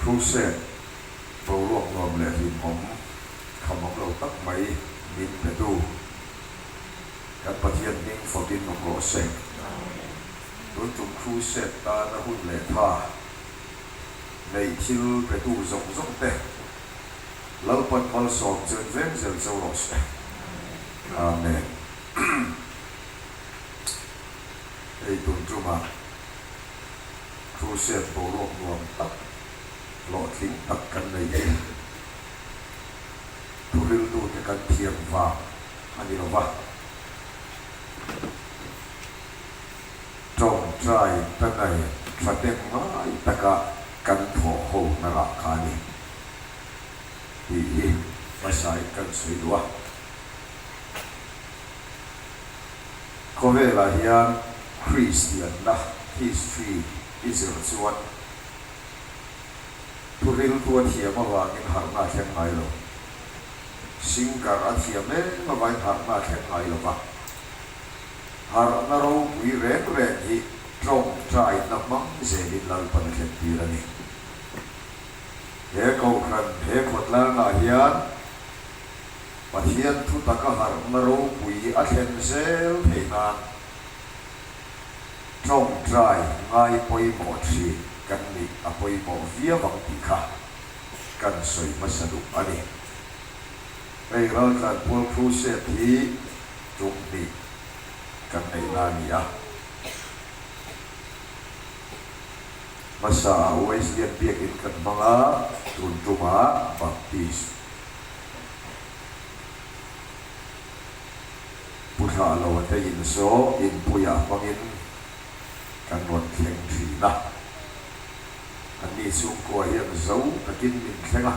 Crusade boruak nuam leh hlimawm khamawm lo tak mai min petu kan Pathian hming fawkin awm rawh se. Tun tum Crusade tana hun leh tha neih thil petu zawng zawng te Lalpan malsawm chen veng zel cho rawh se. Amen. Hei tun tumah Crusade boruak nuam tak, hlawhtling tak kan nei hi thuriltute kan thiam vang a ni lo va. Tawngtai tanai thahnem ngai taka kan thawh ho na rah kha a ni tih hi hmasain kan sawi duh a. Khawvelah hian Kristianna history i zir chuan thuriltu a thiam avangin harhna a thleng ngai lo. Singer a thiam em avangin harhna a thleng ngai lo va. Harhna ropui reng reng hi tawngtaina hmang zelin Lalpan a thlen tir a ni. He kohhran, he khawtlangah hian Pathian thu taka harhna ropui a thlen zel theih nan tawngtai ngai pawimawh thin kan nih a pawimawh viau ang tih kha kan sawi hmasa duh a ni. Hei raltlan pual crusade hi tum hnih kan neihna a ni a. Hmasa ah Wesleyan biakin kan hmang a, tun tumah Baptist. Pu thlah lo a te in saw inpuiah hmangin kan rawn thleng thin a. Anni chhungkua hian zo takin min thleng a,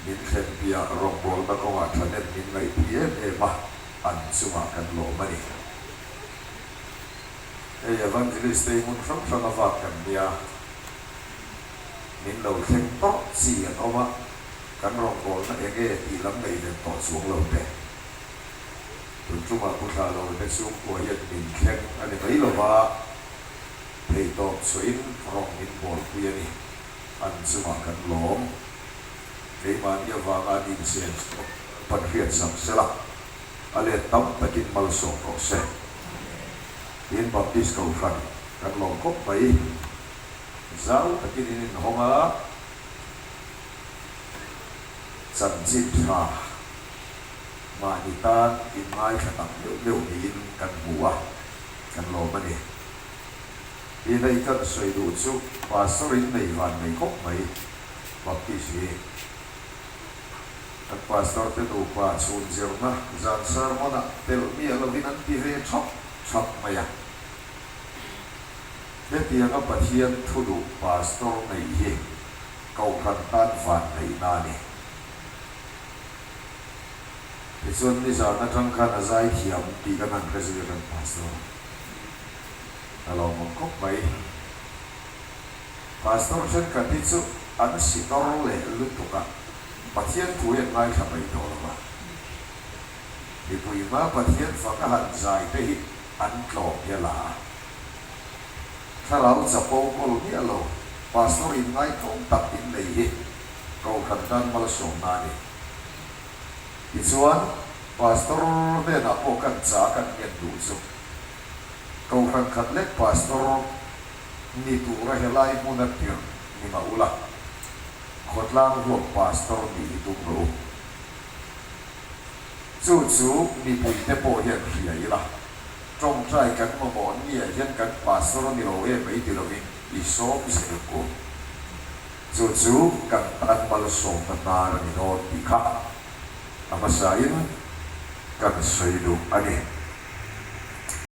min thlen piah rawngbawlna kawngah thahnem min ngaihpui em em a, an chungah kan lawm a ni. Hei Evangelist te hi hmun hrang hrang a vak kan nia. Min lo thleng tawh chi an awm a, kan rawngbawlna eng nge tih lam ngaihven tawh chuang lo te. Tun tumah Pu Thla lo te chhungkua hian min thleng a ni mai lo va, theihtawp chhuahin rawng min bawlpui a ni. An chungah kan lawm. Keimahni avanga an insiam pan hriat sak sela, a let tam takin malsawm rawh se. Tin Baptist Kohhran kan lawm khawp mai. Zau takin in inhawng a, chanchin tha mahni tan inngaithla tak meuh meuh niin kan hmu a, kan lawm a ni. Tin hei kan sawi duh chu Pastor in nei van nei khawp mai Baptist hi. Kan Pastor te nupa chhun zirna zan sermon ah telh miah lovin an ti ve thap thap mai a. Hetianga Pathian thu duh Pastor neih hi Kohhran tan van neihna a ni. Tichuan nizan atang khan a zai thiam tih kan han hre zui a kan Pastor a lawmawm khawp mai. Pastor thenkhat hi chu an sitor leh lutuk a, Pathian thu hi an ngaithla mai tawh lo va. Mipui hma Pathian fak a han zai te hi an tlawm hial a. Thlarau chapo kawl miah lo, Pastor in ngaitlawm tak in nei hi Kohhran tan malsawmna a ni. Tichuan, Pastor hnenah pawh kan cha kan ngen duh chu. Kohhran khat lek Pastor ni tura helai hmuna tirh ni mah ula, khawtlang huap Pastor nih hi tum rawh u. Chu chu mipuite pawh hian hria ila. Tawngtai kan mamawh nia hian kan pastor a ni lo em mai ti lovin i sawm zel ku. Chu chu kan tan malsawmna hnar a ni dawn tih kha a hmasain kan sawi duh a ni.